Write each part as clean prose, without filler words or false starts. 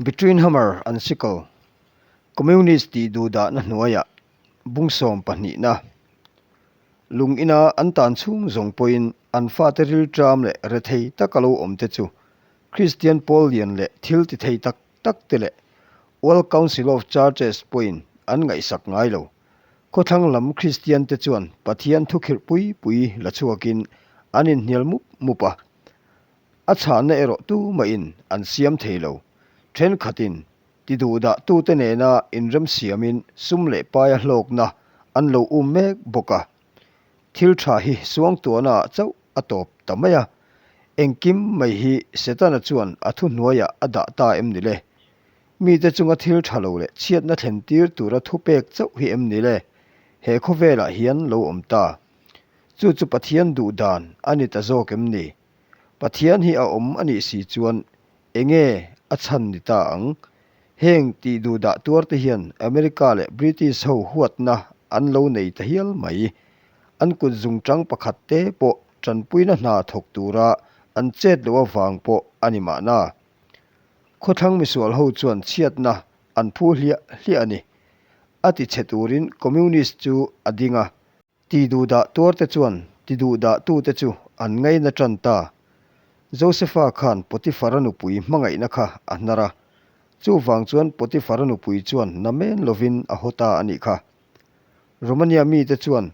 Between Hammer and Sickle, Communist tih duhdahna hnuaiah bung sawm pahnihna lung ina an tan chhung zawng pawhin an fate rilṭam leh rethei taka lo awm te chu Kristian pawl lian leh thil ti thei tak tak te leh World Council of Churches pawhin an ngaihsak ngai lo. Khawthlang lam Kristian te chuan Pathian thukhirh pui pui la chhuakin an inhnial mup mup a. A chhanna erawh tumahin an siam thei lo. Thenkhatin ti duhdah tute nena inremsiamin sum leh paia hlawkna an lo um mek bawk a. Thil tha hi suangtuahnaah chauh a tawp ta mai a. Engkim mai hi Setana chuan a thuhnuaiah a dah ta em ni le? Mite chunga thil tha lo leh chhiatna thlen tir tura thupek chauh hi em ni le? He khawvelah hian lo awm ta. Chu chu Pathian duh dan a ni ta zawk em ni? Pathian hi a awm a nih si chuan enge a chhan ni ta ang? Heng tih duh dah tuar te hian America leh British ho huatna an lo nei ta hial mai. An kut zungchang pakhat te pawh tanpuina hna thawk tura an chet loh avang pawh a ni mahna. Khawthlang misual ho chuan chhiatna an phu hliah hliah a ni. A ti chhe turin Communist chu a ding a. Ti duhdah tuarte chuan ti duhdahtute chu an ngaina tan ta. Josefa khan Potifara nupui hmangaihna kha a hnar a, chuvang chuan Potifara nupui chuan namen lovin a haw ta a nih kha. Romania mite chuan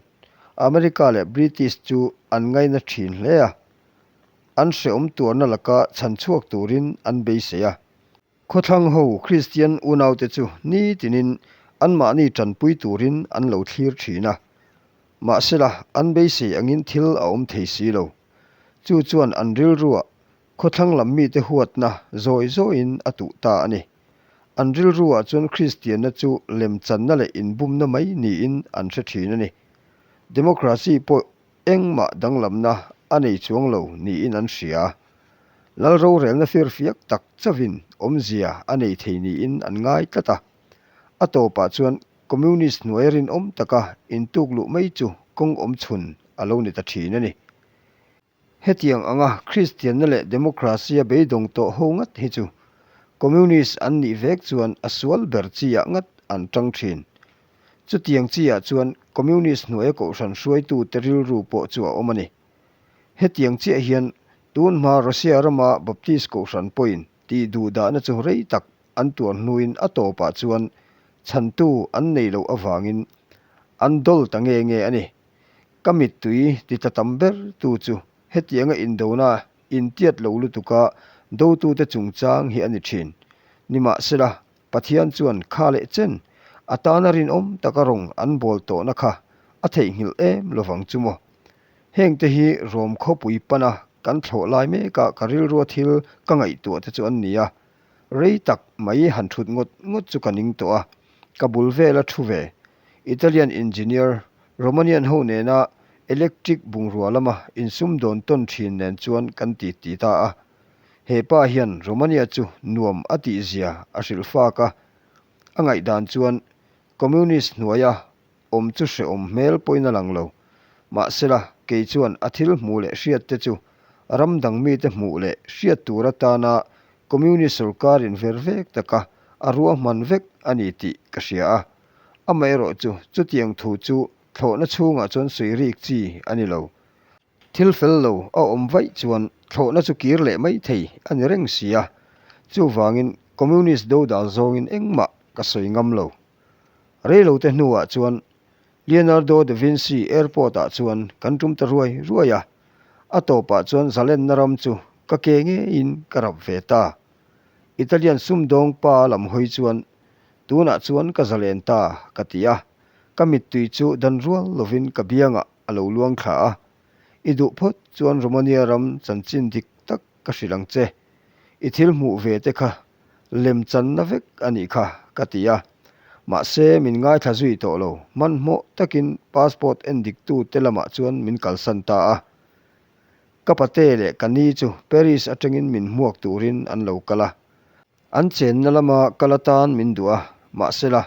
America leh British chu an ngaina thin hle a, an hrehawm tuarna laka chhanchhuak turin an beisei a. Khawthlang ho Kristian unaute chu nitinin anmahni tanpui turin an lo thlir thin a. Mahsela, an beisei angin thil a awm thei si lo. Chu chuan an rilruah khawthlang lam mite huatna zawi zawiin a tuh ta a ni. An rilruah chuan Kristianna chu lemchanna leh inbumna mai niin an hre thin a ni. Democracy pawh Engmah danglamna a nei chuang lo niin an hria. Lal rorelna firfiak tak chauhin awmzia a nei thei niin an ngai tlat a. A tawpah chuan Communist hnuai rinawm taka intuk luh mai chu kawng awm chhun a lo ni ta thin a ni. Hetiang anga Kristianna leh Democracy a beidawng tawh ho ngat hi chu Communist an nih vek chuan a sual ber chi-ah ngat an tang thin. Chutiang chiah chuan Communist hnuaia kohhran hruaitute rilru pawh chu a awm a ni. Hetiang chiah hian tun hma Russia rama Baptist kohhran pawhin tih duhdahna chu rei tak an tuar hnuin a tawpah chuan chhantu an nei loh avangin an dawl ta nge nge a ni. Ka mittui ti tla tam ber tu chu hetianga indona intiat lo lutuka dotute chungchang hi a ni thin. Nimahsela, Pathian chuan kha leh chen a tana rinawm taka rawng an bawl tawhna kha a theihnghilh em lovang chu maw? Hengte hi Rom khawpui pana kan thlawh lai mekah ka rilrua thil ka ngaihtuah te chu an ni a, rei tak mai han thut ngawt ngawt chu ka ning tawh a, ka bul vela thu ve Italian engineer Romanian ho nena electric bungrua lama insumdawn tawn thin nen chuan kan ti ti ta a. He pa hian Romania chu nuam a tih zia a hrilh fak a, a ngaihdan chuan Communist hnuaia awm chu hrehawm hmel pawhin a lang lo. Mahsela, kei chuan a thil hmuh leh hriat te chu ram dang mite hmuh leh hriat tur atana Communist sorkarin ver vek taka a ruahman vek a ni tih ka hria a. Amaherawh chu chutiang thu chu thlawhna chhungah chuan sawi rik chi a ni lo. Thil fel lo a awm vaih chuan thlawhna chu kir leh mai thei a ni reng si a, chuvangin Communist dodal zawngin engmah ka sawi ngam lo. Reilote hnuah chuan Leonardo da Vinci Airport-ah chuan kan tum ta ruai ruai a, a tawpah chuan zalenna ram chu ka ke ngeiin ka rap ve ta. Italian sumdawng pa lam hawi chuan tunah chuan ka zalen ta ka ti a, ka mittui chu dan rual lovin ka biangah a lo luang thla a, I duh phawt chuan Romania ram chanchin dik tak ka hrilh ang che. I thil hmuh ve te kha lem channa vek a nih kha, ka ti a. Mahse, min ngaithla zui tawh lo. Hmanhmawh takin passport en diktu te lamah chuan min kalsan ta a. Ka pate leh ka ni chu Paris atangin min hmuak turin an lo kal a. An chenna lama kal atan min duh a, mahsela,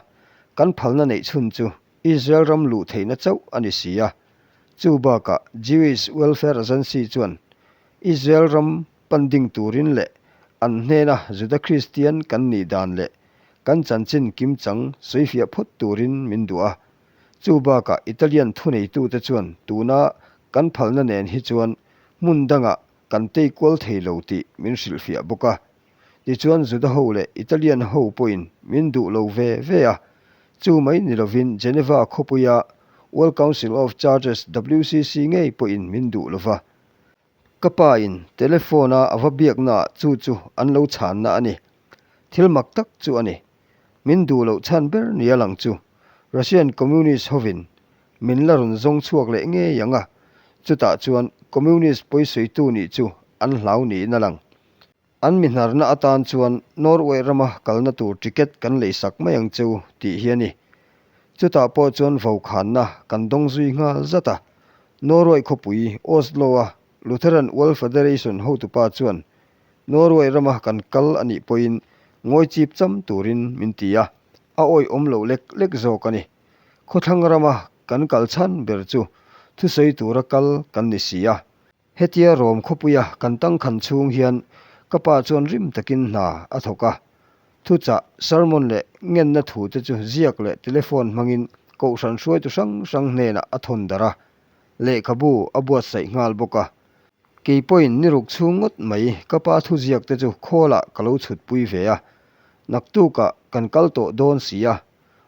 kan phalna neih chhun chu Israel ram luh theihna chauh a ni si a. Chu bakah Jewish Welfare Agency chuan Israel ram pan ding turin leh An hnena Juda Kristian kan nih dan leh kan chanchin kimchang sawifiah phawt turin min duh a. Chu bakah Italian thuneitute chuan tuna kan phalna nen hi chuan hmun dangah kan tei kual thei lo tih min hrilhfiah bawk a. Tichuan Juda ho leh Italian ho pawhin min duh lo ve ve a. Chu mai ni lovin Geneva khawpuia World Council of Churches, WCC, ngei pawhin min duh lo va. Ka pa in telephone a a va biaknaah chu chu an lo chhanna a ni. Thil mak tak chu a ni. Min duh loh chhan ber nia lang chu Russian Communist hovin min la rawn zawng chhuak leh ngei ang a, chutah chuan Communist pawisawitu nih chu an hlau niin a lang. An mi hnarna atan chuan Norway rama kalna tur ticket kan leisak mai ang che u tih hi a ni. Chutah pawh chuan vokhanna kan dawng zui nghal zat a. Norway khawpui Oslo-a Lutheran World Federation hotupa chuan Norway rama kan kal a nih pawhin ngawi chip cham turin min ti a, a awihawm loh lek lek zawk a ni. Khawthlang rama kan kal chhan ber chu thusawi tura kal kan ni si a. Hetia Rom khawpuia kan tangkhan chhung hian ka pa chuan rim takin hna a thawk a. Thuchah, sermon leh ngenna thute chu ziak leh telephone hmangin kohhran hruaitu hrang hrang hnenah a thawn darh a, lehkhabu a buatsaih nghal bawk a. Kei pawhin ni ruk chhung ngawt mai ka pa thuziak te chu khawlah ka lo chhutpui ve a, naktukah kan kal tawh dawn si a,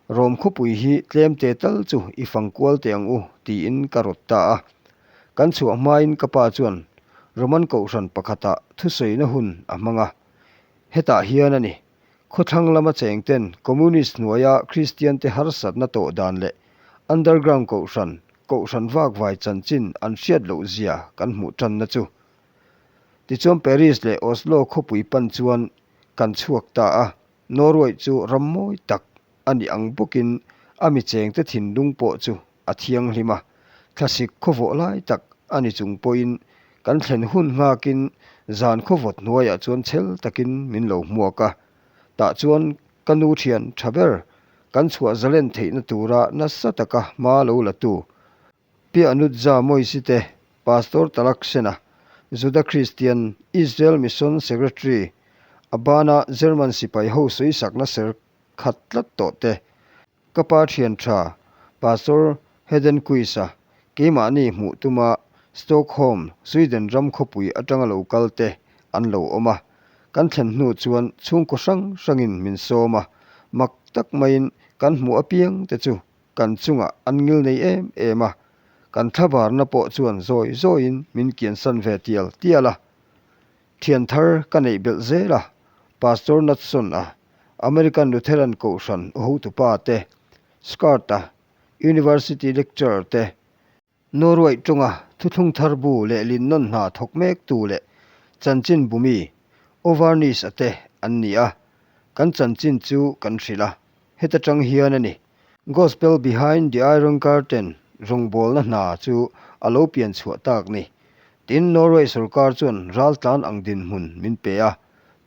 Rom khawpui hi tlem te tal chu i fang kual teh ang u, tiin ka rawt ta a. Kan chhuah hmain ka pa chuan Roman kohhran pakhatah thusawina hun a hmang a. Hetah hian a ni, khawthlang lama chengten Communist hnuaia Kristiante harsatna tawh dan leh underground kohhran, kohhran vakvai chanchin an hriat loh zia kan hmuh tanna chu. Tichuan Paris leh Oslo khawpui pan chuan kan chhuak ta a. Norway chu ram mawi tak a nih ang bawkin a mi chengte thinlung pawh chu a thianghlim a, thlasik khawvawh lai tak a ni chung pawhin kan thlen hun nghakin zan khawvawt hnuaiah chuan chhel takin min lo hmuak a. Tah chuan ka nu thian tha ber kan chhuah zalen theihna tura nasa taka hma lo la tu Pi Anutza Moisi te, Pastor Talaksena, Juda Kristian, Israel Mission Secretary, a bana German sipai ho sawisakna ser khat tlat tawh te, ka pa thian tha Pastor Hedenquist-a keimahni hmuh tuma Stockholm, Sweden ram khawpui atanga lo kal te an lo awm a. Kan thlen hnu chuan chhungkaw hrang hrangin min sawm a, mak tak maiin kan hmuh apiang te chu Kan chungah an ngil nei em em a, kan thlabarna pawh chuan zawi zawiin min kiansan ve tial tial a. Thian thar ka neih belh zel a, Pastor Nutson-a, American Lutheran Kohhran hotupa te, Skirt-a, University lecturer te, Norway tawnga thuthlung thar bu lehlin nawn hna thawk mektu leh chanchin bumi, Overnish-a te an ni a, kan chanchin chu kan hrilh a, heta tang hian a ni. Gospel Behind the Iron Curtain rawngbawlna hna chu a lo pian chhuah tak ni. Tin, Norway sorkar chuan raltlan ang dinhmun min pe a,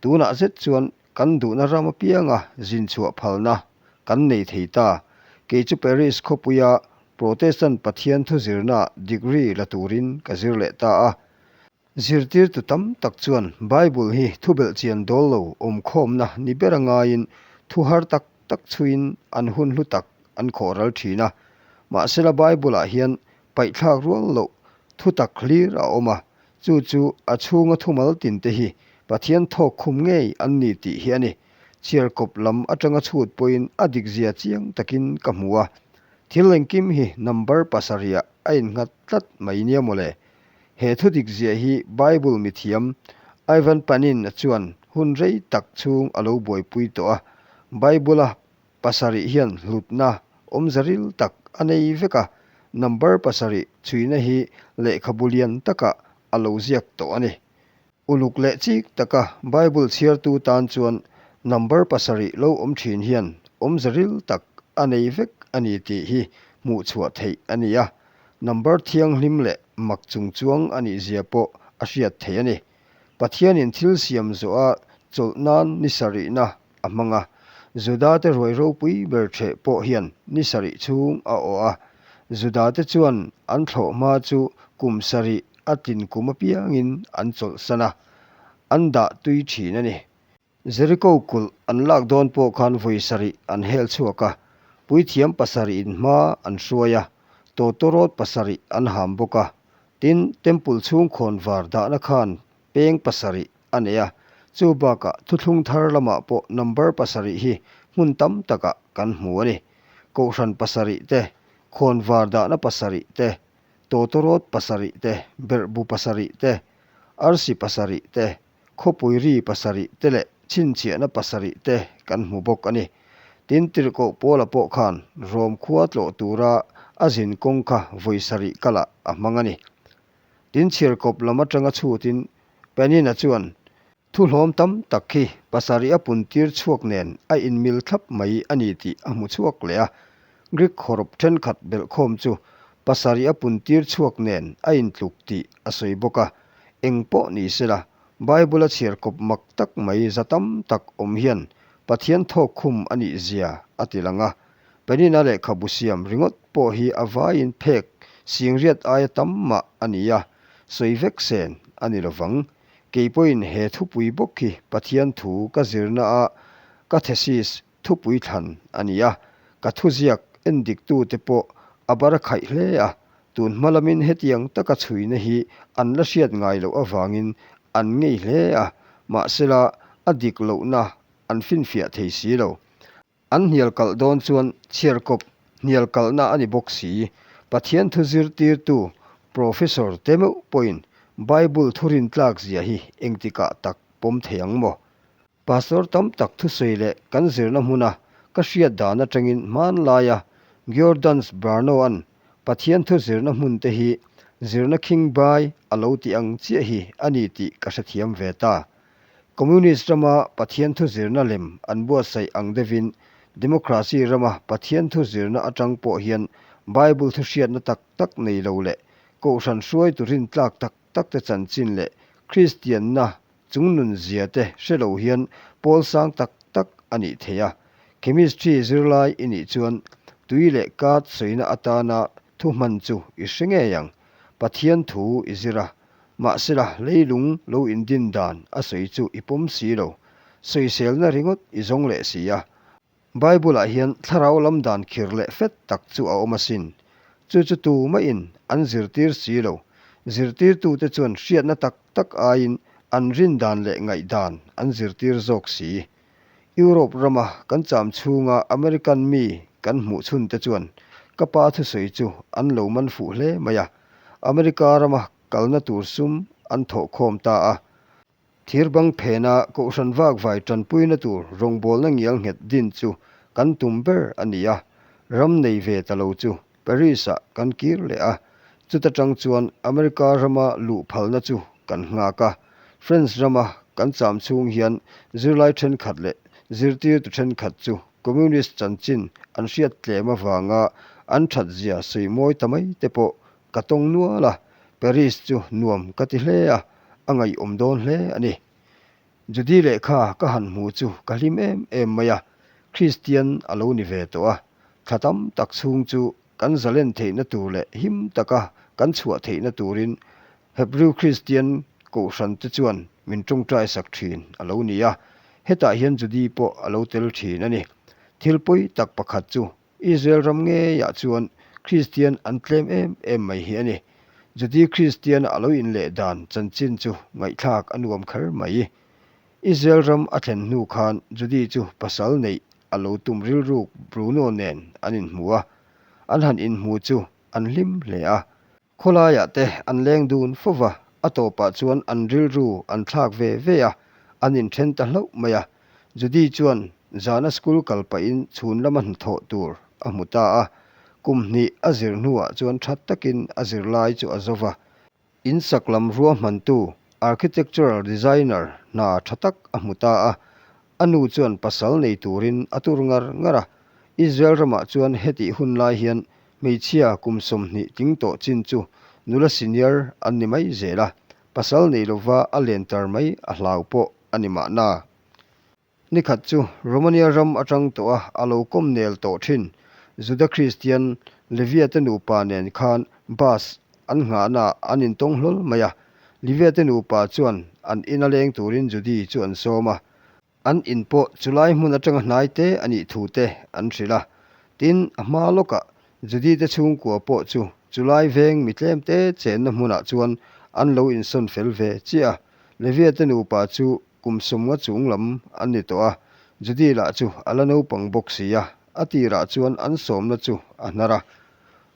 tunah zet chuan kan duhna ram apianga zin chhuah phalna kan nei thei ta. Kei chu Paris khawpuia Protestant Pathian thu zirnaah degree la turin ka zir leh ta a. Zirtirtu tam tak chuan Bible hi thu belhchian dawl lo awmkhawmna ni ber a ngaiin thu har tak tak chhuiin an hun hlu tak an khawh ral thin a. Mahsela Bible-ah hian paihthlak rual loh thu tak hlir a awm a, chu chu a chhunga thumal tinte hi Pathian thawk khum ngei an ni tih hi a ni. Chhiarkawp lam atanga chhut pawhin a dikzia chiang takin ka hmu a. Thil engkim hi number pasarihah a innghat tlat mai nia mawle. He thu dikzia hi Bible mithiam Ivan Panin-a chuan hun rei tak chhung a lo buaipui tawh a. Bible-a pasarih hian hlutna awmze ril tak a nei vek a, number pasarih chhuina hi lehkhabu lian takah a lo ziak tawh a ni. Uluk leh chik taka Bible chhiartu tan chuan number pasarih lo awm thin hian awmze ril tak a nei vek a ni tih hi hmuh chhuah theih a ni a, number thianghlim leh mak chungchuang a nih zia pawh a hriat theih a ni. Pathianin thil siam zawha chawlh nan ni sarihna a hmang a, Judate ruai ropui ber ṭheh pawh hian ni sarih chhung a awh a. Judate chuan an thlawh hma chu kum sarih a tlin kum apiangin an chawlhsan a, an dah tui ṭhin a ni. Jeriko kulh an lak dawn pawh khan vawi sarih an hel chhuak a, puithiam pasarihin hma an hruai a, tawtawrawt pasarih an ham bawk a. Tin, Temple chhung khawnvar dahna khan peng pasarih a nei a, chu bakah thuthlung thar lamah pawh number pasarih hi hmun tam takah kan hmu a ni. Kohhran pasarih te, khawnvar dahna pasarih te, tawtawrawt pasarih te, berhbu pasarih te, arsi pasarih te, khawpui ri pasarih te leh chhinchhiahna pasarih te kan hmu bawk a ni. Tin, Tirhkoh Paula pawh khan Rom khua tlawh tura a zin kawng kha vawi sarih kalah a hmang a ni. Tin, chhiarkawp lam atanga chhutin Penina chuan, Thu hlawm tam tak khi pasarih a puntir chhuak nen a inmil thlap mai a ni tih a hmu chhuak leh a. Greek hawrawp thenkhat belhkhawm chu pasarih a puntir chhuak nen a intluk tih a sawi bawk a. Eng pawh ni sela, Bible-a chhiarkawp mak tak mai za tam tak awm hian Pathian thawkkhum a nih zia a ti lang a. Penina lehkhabu siam ringawt pawh hi a vaiin phek singriat aia tam mah a ni a, sawi vek sen a ni lovang. Kei pawhin he thupui bawk hi Pathian thu ka zirna a ka thesis thupui thlan a ni a, ka thuziak endiktute pawh a bar a khaih hle a, tun hma lamin hetiang taka chhuina hi an la hriat ngai loh avangin an ngei hle a, mahsela a dik lohna an finfiah thei si lo. An hnial kalh dawn chuan chhiarkawp hnial kalhna a ni bawk si. Pathian thu zirtirtu Professor te meuh pawhin Bible thu rintlak zia hi engtikah tak pawm thei ang maw? Pastor tam tak thusawi leh kan zirna hmuna ka hriat dan atangin hmanlaia Giordans Brano-a'n Pathian thu zirna hmun te hi zirna khingbai a lo ti ang chiah hi a ni tih ka hrethiam ve ta. Communist rama Pathian thu zirna lem an buatsaih ang deuhin Democracy rama Pathian thu zirna atang pawh hian Bible thu hriatna tak tak nei lo leh Kohhran hruaitu rintlak tak tak te chanchin leh Kristianna chungnun zia te hre lo hian pawl sang tak tak a nih theih a. Chemistry zirlai i nih chuan tui leh kat sawina atana thu hman chu i hre ngei ang. Pathian thu i zir a, Mahsela, leilung lo indin dan a sawi chu i pawm si lo. Sawiselna ringawt i zawng leh si a. Bible-ah hian thlarau lam dan khir leh fet tak chu a awm asin. Chu chu tu maiin an zirtir si lo. Zirtirtute chuan hriatna tak tak aiin an rin dan leh ngaihdan an zirtir zawk si. Europe rama kan cham chhunga American mi kan hmuh chhunte chuan ka pa thusawi chu an lo man fuh hle mai a. America rama kalna tur sum an thawh khawm ta a. Thir bang phena Kohhran vakvai tanpuina tur rawngbawlna ngial nghet din chu kan tum ber a ni a, ram nei ve ta lo chu Paris-ah kan kir leh a, chuta tang chuan America rama luh phalna chu kan nghak a. France rama kan cham chhung hian zirlai thenkhat leh zirtirtu thenkhat chu Communist chanchin an hriat tlem avanga an thatzia sawi mawi ta mai te pawh Ka tawng nual a, Paris chu nuam ka ti hle a, a ngaihawm dawn hle a ni. Judy lehkha ka han hmu chu ka hlim em em mai a, Kristian a lo ni ve tawh a, thla tam tak chhung chu kan zalen theihna tur leh him taka kan chhuah theihna turin Hebrew Kristian kohhran te chuan min tawngtai sak thin a lo ni a, hetah hian Judy pawh a lo tel thin a ni. Thil pawi tak pakhat chu Israel ram ngeiah chuan Kristian an tlem em em mai hi a ni. Judi Kristian a lo inleh dan chanchin chu ngaihthlak a nuam kher mai. Israel ram a thlen hnu khan Judi chu pasal neih a lo tum rilruk Bruno nen an inhmu a, an han inhmu chu an hlim hle a. Khawlaiah te an leng dun fo va, a tawpah chuan an rilru an thlak ve ve a, an inthen ta hlauh mai a. Judy chuan zana school kal pahin chhun lama hnathawh tur a hmu ta a, kum hnih a zir hnuah chuan tha takin a zirlai chu a zo va. In sak lam ruahmantu, architectural designer, hna tha tak a hmu ta a, a nu chuan pasal nei turin a tur ngar ngar a. Israel ramah chuan hetih hun lai hian Hmeichhia kum 20 tling tawh chin chu nula senior an ni mai zel a, pasal nei lova a len tar mai a hlau pawh a ni mahna. Nikhat chu Romania ram atang tawh a a lo kawm nel tawh thin Juda Kristian Livia te nupa nen khan bus an nghahnaah an intawng hlawl mai a. Livia te nupa chuan an ina leng turin Judy chu an sawm a. An in pawh chulai hmun atanga hnai te a nih thu te an hrilh a. Tin, a hma lawkah Judy te chhungkua pawh chu chulai veng mi tlem te chenna hmunah chuan an lo insawn fel ve chiah a. Levia te nupa chu kum sawmnga chung lam an ni tawh a, Judy lah chu a la naupang bawk si a, a tirah chuan an sawmna chu a hnar a.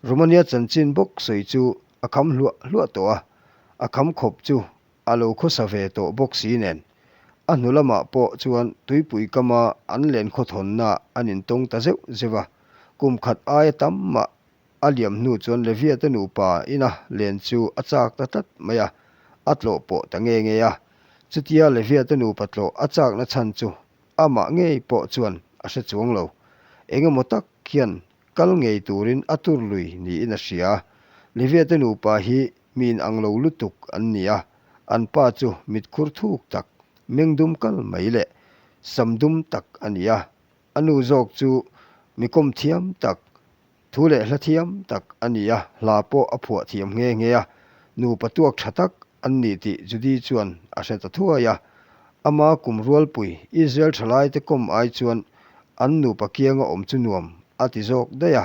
Romania chanchin bawk sawi chu a kham hluah hluah tawh a, a kham khawp chu a lo khawsa ve tawh bawk si nen, a hnu lamah pawh chuan tuipui kama an len khawthawnnaah an intawng ta zeuh zeuh a. Kum khat aia tam mah a liam hnu chuan Levia te nupa ina len chu a chak ta tlat mai a, a tlawh pawh ta nge nge a. Chutia Levia te nupa tlawh a chakna chhan chu amah ngei pawh chuan a hre chuang lo. Engemaw tak hian kal ngei turin a tur lui niin a hria. Levia te nupa hi Mi in ang lo lutuk an ni a, an pa chu mitkhur thuk tak, mengdum kal mai leh sam dum tak a ni a. A nu zawk chu mi kawm thiam tak, thu leh hla thiam tak a ni a, hla pawh a phuah thiam nghe nghe a. Nupa tuak tha tak an ni tih Judy chuan a hre ta thuai a. Ama kum rualpui Israel thalaite kawm ai chuan an nupa kianga awm chu nuam a ti zawk daih a,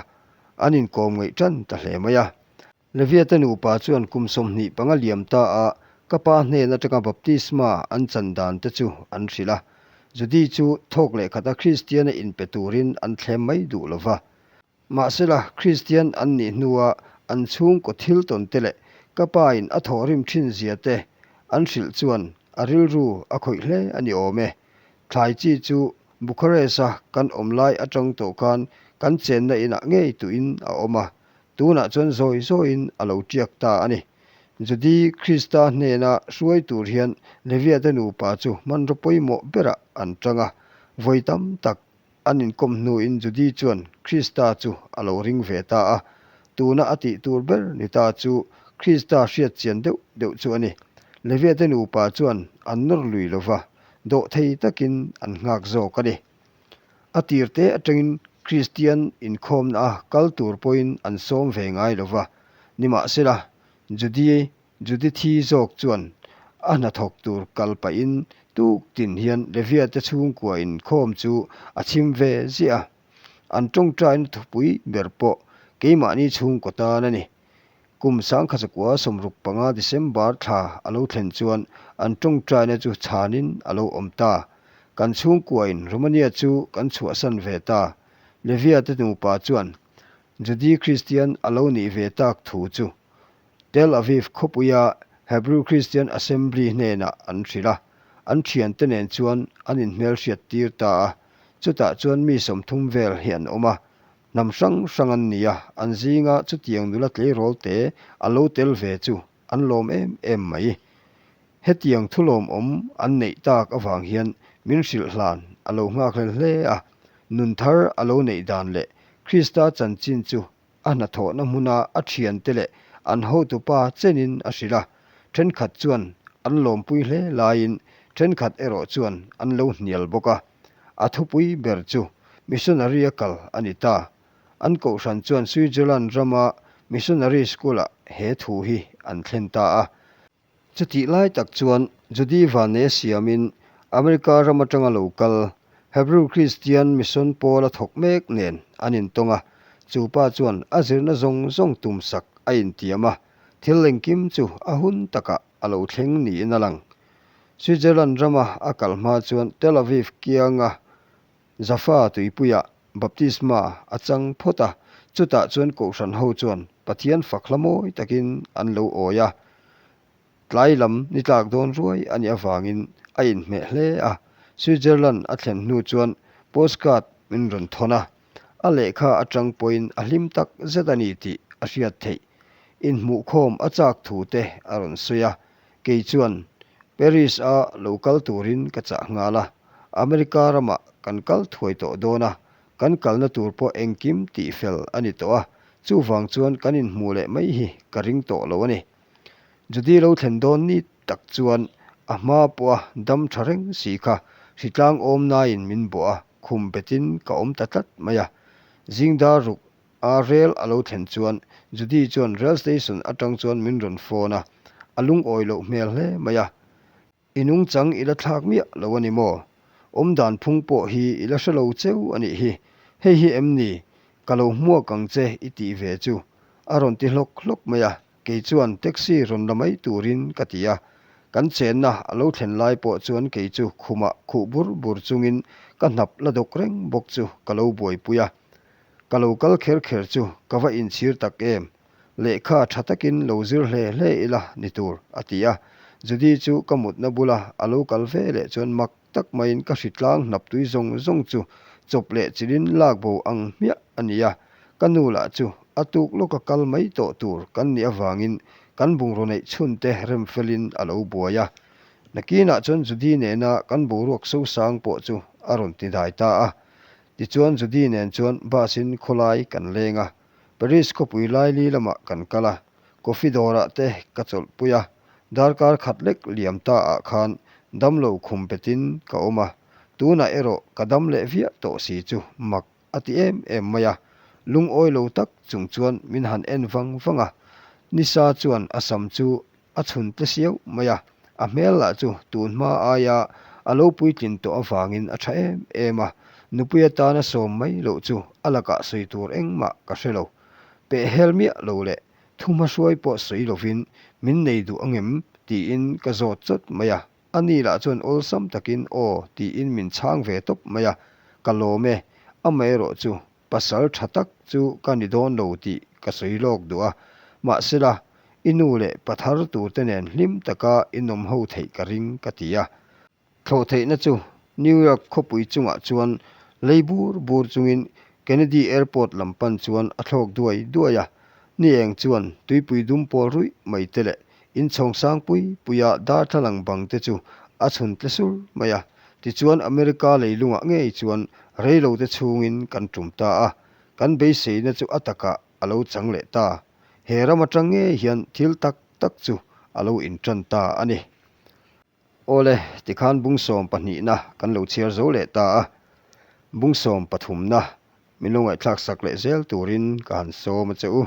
an inkawm ngaih tan ta hle mai a. Leviate nupa chuan kum 25 liam ta a ka pa hnen atanga baptisma an chan dan te chu an hrilh a. Judy chu thawk leh khata Kristiana inpe turin an thlem mai duh lo va. Mahsela, Kristian an nih hnua an chhungkaw thil tawn te leh ka pa in a thawhrim thin zia te an hrilh chuan a rilru a khawih hle a ni awm e. Thlai chi chu Bucharest-a kan awm lai atang tawh khan kan chenna inah ngei tuin a awm a, Tunah chuan zawi zawiin a lo tiak ta a ni. Judy Krista hnena hruai tur hian Levia te nupa chu hmanraw pawimawh berah an tang a. Vawi tam tak an inkawm hnuin Judy chuan Krista chu a lo ring ve ta a. Tuna a tih tur ber ni ta chu Krista hriat chian deuh deuh chu a ni. Levia te nupa chuan an nawr lui lo va, dawhthei takin an nghak zawk a ni. A tir te atangin Kristian inkhawmna a kal tur pawhin an sawm ve ngai lo va, nimahsela Judy Judithi zawk chuan a hnathawk tur kal pahin tuk tin hian Levia te chhungkua inkhawm chu a chhim ve ziah a. An tawngtaina thupui ber pawh keimahni chhungkaw tan a ni. Kum 1965 December thla a lo thlen chuan an tawngtaina chu chhanin a lo awm ta. Kan chhungkuain Romania chu kan chhuahsan ve ta. Levia te nupa chuan Judy Kristian a lo nih ve tak thu chu Tel Aviv khawpuia Hebrew Christian Assembly hnenah an hrilh a, an thiante nen chuan an inhmelhriat tir ta a. Chutah chuan mi 30 vel hi an awm a, Hnam hrang hrang an ni a, an zinga chutiang nula tleirawl te a lo tel ve chu an lawm em em mai. Hetiang thulawmawm an neih tak avang hian min hrilh hlan a lo nghakhlel hle a, nun thar a lo neih dan leh Krista chanchin chu a hnathawhna hmuna a thiante leh an hotupa chenin a hrilh a, thenkhat chuan an lawmpui hle laiin thenkhat erawh chuan an lo hnial bawk a. A thupui ber chu missionary a kal a ni ta. An kohhran chuan Switzerland rama missionary school-ah he thu hi an thlen ta a. Chutih lai tak chuan Judy Vane siamin America ram atanga lo kal Hebrew Christian mission pawl a thawk mek nen an intawng a. Chu pa chuan a zirna zawng zawng tumsak a intiam a, thil engkim chu a hun takah a lo thleng niin a lang. Switzerland rama a kal hma chuan Tel Aviv kianga Jaffa tuipuiah baptisma a chang phawt a, chutah chuan kohhran ho chuan Pathian fak hla mawi takin an lo awi a. Tlai lam ni tlak dawn ruai a nih avangin a inhmeh hle a, Switzerland a thlen hnu chuan postcard min rawn thawn a, a lehkha atang pawhin a hlim tak zet a ni tih a hriat theih. Inhmuhkhawm a chak thu te a rawn sawi a, Kei chuan Paris-a lo kal turin ka chah nghal a, America ramah kan kal thuai tawh dawn a, kan kalna tur pawh engkim tih fel a ni tawh a, chuvang chuan kan inhmuh leh mai hi ka ring tawh lo a ni. Judy lo thlen dawn ni tak chuan a hma pawha dam tha reng si kha hritlang awmnain min bawh a, khum betin ka awm ta tlat mai a. Zingdar ruk A rel a lo thlen chuan Judy chuan rail station atang chuan min rawn phone a, a lungawi loh hmel hle mai a. I nungchang i la thlak miah lo a ni maw? Awmdan phung pawh hi i la hre lo cheu a nih hi. Hei hi em ni? Ka lo hmuak ang che i tih ve chu. A rawn ti hlawk hlawk mai a, kei chuan taxi rawn la mai turin ka ti a. Kan chenna a lo thlen lai pawh chuan kei chu khumah khuh bur bur chungin ka hnap la dawk reng bawk chu ka lo buaipui a. Ka lo kal kher kher chu ka va inchhir tak em? Lehkha tha takin lo zir hle hle ila ni tur, a ti a. Judy chu ka mutna bula a lo kal ve leh chuan mak tak maiin ka hritlang hnap tui zawng zawng chu chawp leh chilhin lak bo ang hmiah a ni a. Ka nu lah chu a tuk lawka kal mai tawh tur kan nih avangin kan bungraw neih chhunte rem felin a lo buai a. Nakinah chuan Judy nena kan boruak sosang pawh chu a rawn ti dai ta a. Tichuan Judy nen chuan bus in khawlai kan leng a. Paris khawpui laili lamah kan kal a, coffee dawrah te ka chawlhpui a, darkar khat lek liam ta ah khan damlo khum petin ka awm a, tunah erawh ka dam leh viah tawh si chu mak a ti em em mai a, lungawi lo tak chung chuan min han en vang vang a, nisa chuan a sam chu A chhun tle siau mai a, a hmel lah chu tun hma aia a lo puitlin tawh avangin a tha em em a, nupui atana sawm mai loh chu a lakah sawi tur engmah ka hre lo. Peh hel miah lo leh thu hmahruai pawh sawi lovin min nei duh angem tiin ka zawt chawt mai a, a ni lah chuan awlsam takin aw tiin min chhang ve tawp mai a, ka lawm e, amaherawh chu Pasal tha tak chu ka ni dawn lo tih ka sawi lawk duh a, mahsela i nu leh pa thar turte nen hlim taka inawm ho theih ka ring ka ti a. Thlawh theihna chu New York khawpui chungah chuan lei bur bur chungin Kennedy Airport lam pan chuan a thlawk duai duai a, ni eng chuan tuipui dum pawl ruih mai te leh inchhawng sang pui puia darthlalang bang te chu a chhun tle sur mai a. Tichuan America leilungah ngei chuan reilote chhungin kan tum ta a, kan beiseina chu a takah a lo chang leh ta. He ram atang ngei hian thil tak tak chu a lo intan ta a ni. Awle, tikhan bungsawm pahnihna kan lo chhiar zo leh ta a, bungsawm pathumna min lo ngaihthlak sak leh zel turin ka han sawm a che u.